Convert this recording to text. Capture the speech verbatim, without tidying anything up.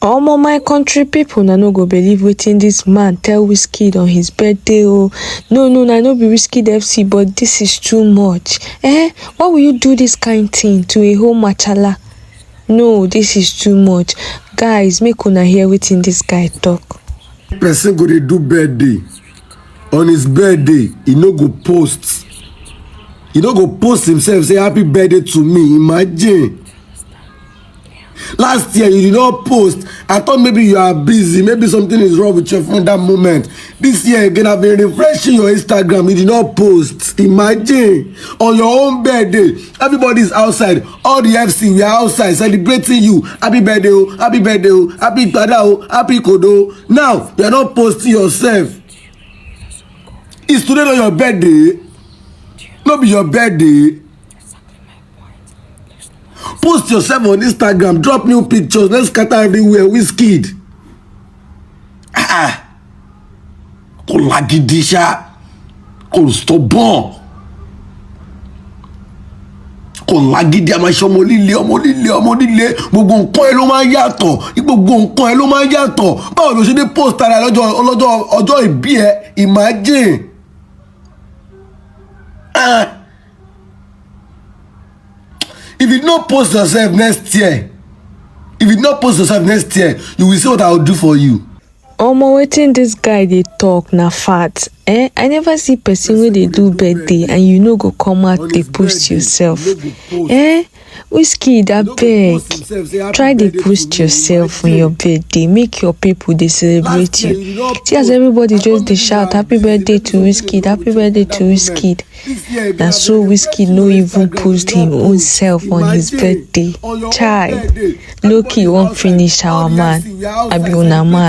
Omo, my country people, na no go believe wetin this man tell Wizkid on his birthday o. No, no, na no be Wizkid F C, but this is too much. Eh? Why will you do this kind thing to a whole machala? No, this is too much. Guys, make una hear wetin this guy talk. Person go dey do birthday on his birthday, he no go post. He no go post himself, say, "Happy birthday to me." Imagine. Last year you did not post. I thought maybe you are busy, maybe something is wrong with your phone that moment. This year again, I've been refreshing your Instagram, you did not post. Imagine, on your own birthday, everybody is outside. All the F C, we are outside celebrating you. Happy birthday, oh, happy birthday, oh, happy Gbada, oh, happy Kodo. Now you are not posting yourself. Is today not your birthday? No be your birthday. Post yourself on Instagram, drop new pictures, let's scatter everywhere. Wizkid, ah, kò lágídí ṣá, kò stubborn, kò lágídí. A máa ṣe ọmọ líle, ọmọ líle, ọmọ líle. Gbogbo nǹkan ẹ ló máa ń yàtọ̀, gbogbo nǹkan ẹ ló máa ń yàtọ̀. Báwo ló ṣe dé post ara ẹ lọ́jọ́ ọjọ́ ọjọ́ ìbí ẹ? Imagine. Ah. If you no post yourself next year, if you no post yourself next year, you will see what I will do for you. Omo, wetin this guy dey talk na fact. Eh, I never see person wey dey do birthday and you no go come out dey post yourself. Eh, Wizkid, abeg, try dey post yourself on your birthday, make your people dey celebrate you. See as everybody just dey shout happy birthday to Wizkid, happy birthday to Wizkid. Na so Wizkid no even post him own self on his birthday. Chai, low key wan finish our man. I be una man.